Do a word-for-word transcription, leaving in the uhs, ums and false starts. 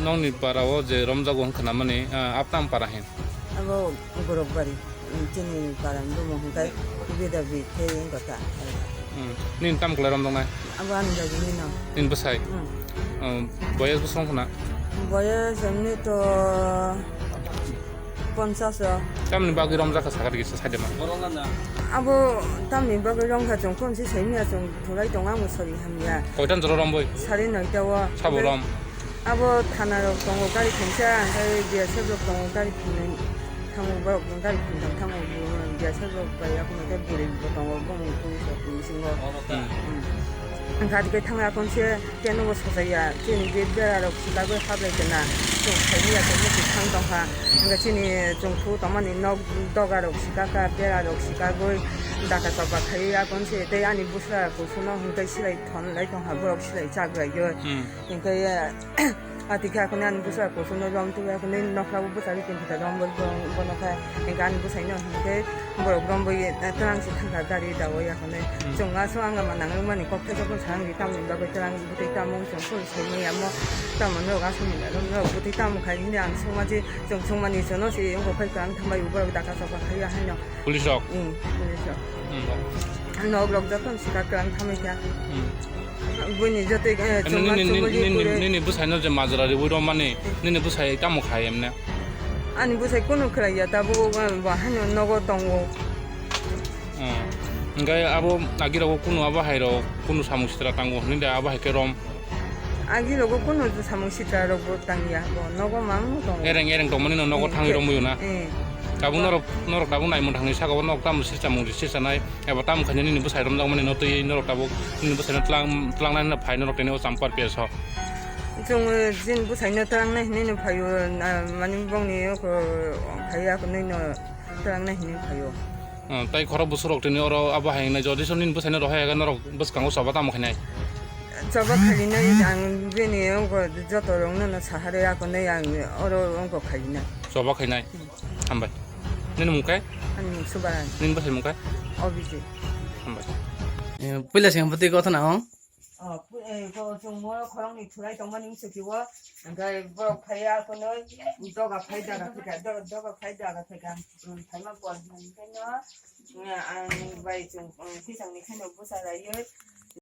Nokni para o je romjago hwn khwnamani, ah, abo tam para hin? Abo Borokbari, chini para ni bumung hwnkhe Bidya Bikhe wngkha ta. Hmm. Nini tam kwlai romjaknai? Abo ani dagini no. Nini bwsai? Hmm. Um, boyes bwswng khna? Boyes emni to ponchas o. Tamni bagwi romjakha sakha digi sa saidema? Abo tamni bagwi romkha chwng phone se saimya chwng thulai tongo ang sori hamya. Koitan jora romboi? Sari noita o. Sabo rom? Abo thana rok tongo gari khungsa, hwnkhe B S F rok tongo gari khungnwi thango, borok gari khungtham thango, B S F rok bai abo hwnkhe bwrwi bo tongo, bumung police rok ni bisingo. Hmm. Hmm. Hwnkhe abo khe thangwi aphangse keno bo sajaya, chini gate bera rok swkagwi hablai kena, chwng phaimya tongmani thang tongkha, hwnkhe chini chwng thu tongmani nok doga rok swkakha, bera rok swkagwi daka chopra khaiwi aphangse tei ani bwsla kusuno hwnkhe silai thon lai tongkha, borok silai chak laiwi. Hmm. Hwnkhe, Ati khe akhone ani bwsa kusuno rom twi akhone nokha bo bwsa ri tongkha rom bo bono khe hwnkhe ani bwsaino hwnkhe borok rom bo ye twlang se thangkha gari dawi akhone. Hmm. Chwng aswk ang ma nangwi mani kok thaisa phano sa ang di tamni bagwi twlang bwtwi tamo chwng phano sai manya mo tamo norok aswk manya norok bwtwi tamo khai hwnwi ang swngma je chwng swngmani chwngno se wngkok khai kwrwng thambai borok daka chopra khai ya haino. Police rok? Hmm, police rok. Hmm. Nok rok jotono sika kwrwng thamwi kha. Hmm. Buini jotoi, eh, Eno chwngma nini, nini, chumuli nini, pore. Nini bwsaino je majra riwi romani, nini bwsai tamo khai emne? Ani bwsai kunu khlaiya, tabuk, eh, bo haino nogo tongo. Hmm. Hwnkhe abo agirogo kunu abo hairok kunu samung sitra tango hwnwi da abo hai khe rom? Agi rogo kunu samung sitra rok bo tangya, bo nogo mang no tongo. Ereng ereng tongmani no nogo thangwi romwi na. Eh. Tabuk norok, norok tabuk naimung thangni saka o norok tamo sisa mung sisa nai eba tamo khaina nini bwsai romjak mani no twi norok tabuk nini bwsai no tlang tlang nai phai norok tini o champar peso. Chwng, eh, jin bwsai no tlang nai hinwi no phaio, na, mani bongni o ko phai ya ko nai no tlang nai hinwi phaio. Hmm, tai khorok bwswk rok tini oro abo hai wngnai, jodi soni bwsai no rohor ya norok bwskango choba tamo khainai? Choba khainai ang bini wngkha joto rok no no sahari ako nai ang oro wngkha khainai. Choba khainai. Hmm. Hambai. Nini mung khe? Ani mung Subarai. Nini bwsai mung khe? Obiji. Hambai. Eh, puila se hambai twi kotha na o? Oh, pu-, eh, ko chwng mo khoroknwi thulai tongmani wngsuki o, hwnkhe borok phaiya khwnwi doga phai daga phaikha, do-, doga phai daga phaikha, um, phaima por hwnkhe no, um, ang bai chwng, um, kisangni kheno bwsa laiwi,